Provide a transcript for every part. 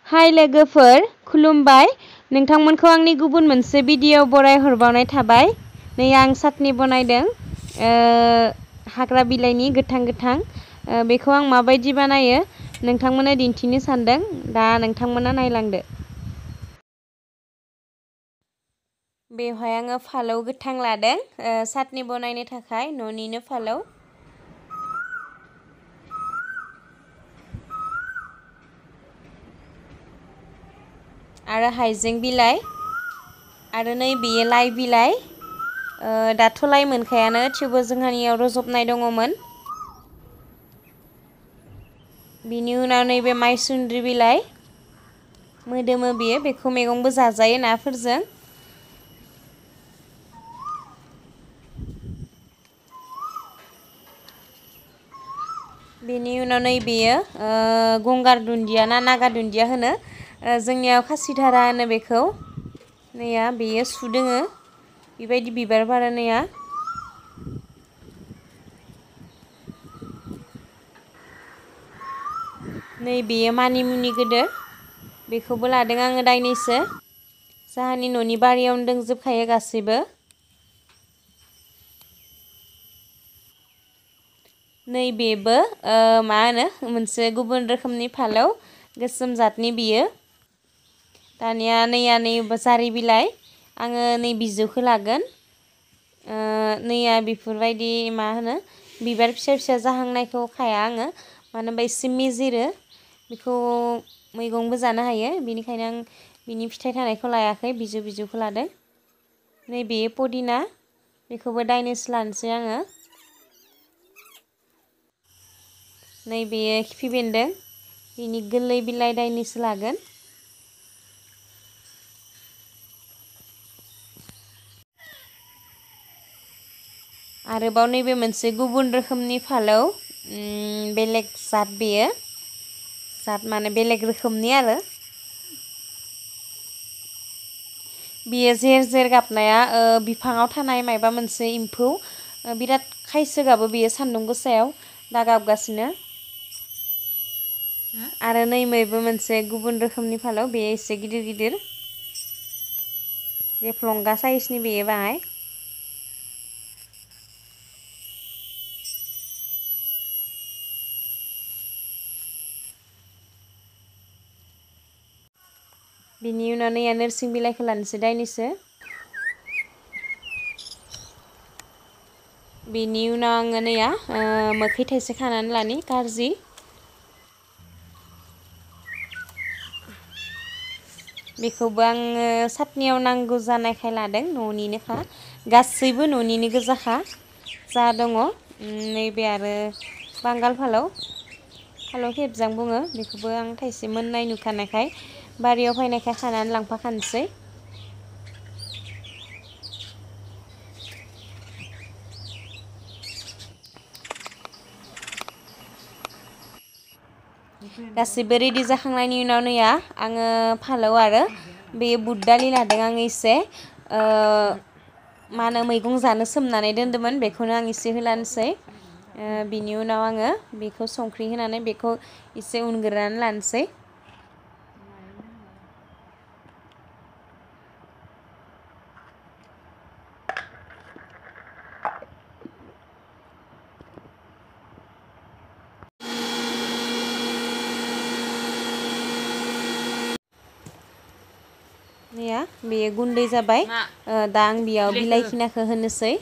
हाय लोगोफोर, खुलुमबाय। नोंथांमोनखौ आंनि गुबुन मोनसे भिडिअ बराय हरबावनाय थाबाय। नै आं चाटनि बनायदों हाग्रा बिलाइनि गोथां बेखौ आं माबायदि बानायो नोंथांमोननो दिन्थिनो सानदों। दा नोंथांमोना नायलांदो। बेवहाय आङो फालौ गोथां लादों चाटनि बनायनो थाखाय, न'निनो फालौ। आरो हाइजें बिलाइ, आरो नै बेयो लाइ बिलाइ। दाथ' लाइ मोनखायानो, थेवबो जोंहानियाव रजबनाय दङमोन। बिनि उनाव नैबे माइसुन्द्रि बिलाइ, मोदोमो बेयो, बेखौ मैगंबो जाजायो नाफोरजों। बेनि उनाव नै बेयो गंगार दुन्दिया ना नागा दुन्दिया होनो, जोंनियाव खासिधारा होनो बेखौ। नैया बेयो सु दोङो, बेबायदि बिबार बारो नैया। नै बेयो मानिमुनि गोदोर, बेखौबो लादों आङो दायनैसो। जाहानि न'नि बारियावनो दंजोबखायो गासैबो। नैबेबो मा होनो मोनसे गुबुन रोखोमनि फालौ, गोसोम जातनि बियो। दानिया नैया नै जारि बिलाइ, आङो नै बिजौखौ लागोन। नैया बेफोरबायदि मा होनो बिबार फिसा फिसा जाहांनायखौ खाया आङो, मानो होनबा एसे मेजेरो, बेखौ मैगंबो जानो हायो, बेनिखायनो आं बिनि फिथाइ थानायखौ लायाखै, बिजौखौ लादों। नैबे पदिना, बेखौबो दायनैसो लानोसै आङो। नैबेयो खिफि बेन्दों, बिनि गोरलै बिलाइ दायनैसो लागोन। आरोबाव नैबे मोनसे गुबुन रोखोमनि फालौ, बेलेग जात बेयो, जात माने बेलेग रोखोमनि आरो। बियो जेर जेर गाबनाया बिफाङाव थानाय मायबा मोनसे एम्फौ, बिराद खायसो गाबो बेयो सान्दुं गोसायाव, दा गाबगासिनो। आरो नैबेबो मोनसे गुबुन रोखोमनि फालौ, बेयो एसे गिदिर गिदिर, रेफ्लंगा साइसनि बेयो बाङाय। बिनि उनाव नैया नोरसिं बिलाइखौ लानोसै दायनैसो। बेनि उनाव आङो नैया मोखै थाइसे खानानै लानि कारजि। बेखौबो आङो चाटनियाव नांगौ जानायखाय लादों, न'निनोखा, गासैबो न'निनो गोजाखा जा दङ। नैबे आरो बांगाल फालौ खेबजां बुङो, बेखौबो आं थाइसे मोननाय नुखानायखाय बारियाव फैनायखाय खानानै लांफाखानोसै। गासिबो रेडि जाखांनायनि उनाव नैया आङो फालौ आरो बे बुट दालि लादों आङो एसे, मा होनो मैगं जानो सोमनानै दोन्दोंमोन, बेखौनो आं एसे होलानोसै। बिनि उनाव आङो बेखौ संख्रि होनानै बेखौ एसे उनग्रोनानै लानोसै। नैया बेयो गुन्दै जाबाय, दा आं बेयाव बिलाइ खिनाखौ होनोसै।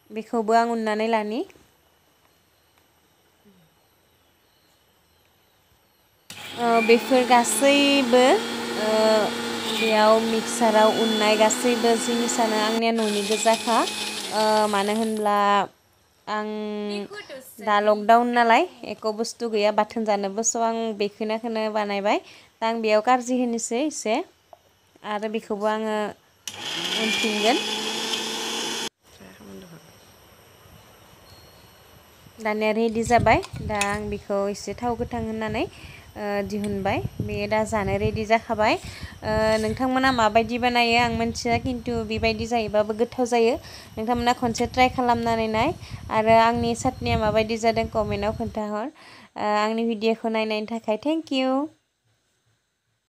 बेखौबो आं उननानै लानि। बेफोर गासैबो बेयाव मिक्साराव उननाय गासैबो जिनिसानो आंनिया न'नि गोजाखा, मानो होनब्ला आं दा लकडाउन नालाय एख' बुस्थु गैया बाथोन जानोबो, स' आं बेखौनो बानायबाय। दा आं बेयाव कारजि होनोसै एसे, आरो बेखौबो आङो उनफिनगोन। दानिया रेडि जाबाय, दा आं बेखौ एसे थाव गोथां होनानै दिहुनबाय बेयो दा जानो रेडि जाखाबाय नोंथांमोना माबायदि बानायो आं मिन्थिया खिन्थु बेबायदि जायोबाबो गोथाव जायो नोंथांमोना खनसे ट्राइ खालामनानै नाय आरो आंनि चाटनिया माबायदि जादों कमेन्टआव खोन्थाहर आंनि भिडिअखौ नायनायनि थाखाय थेंक इउ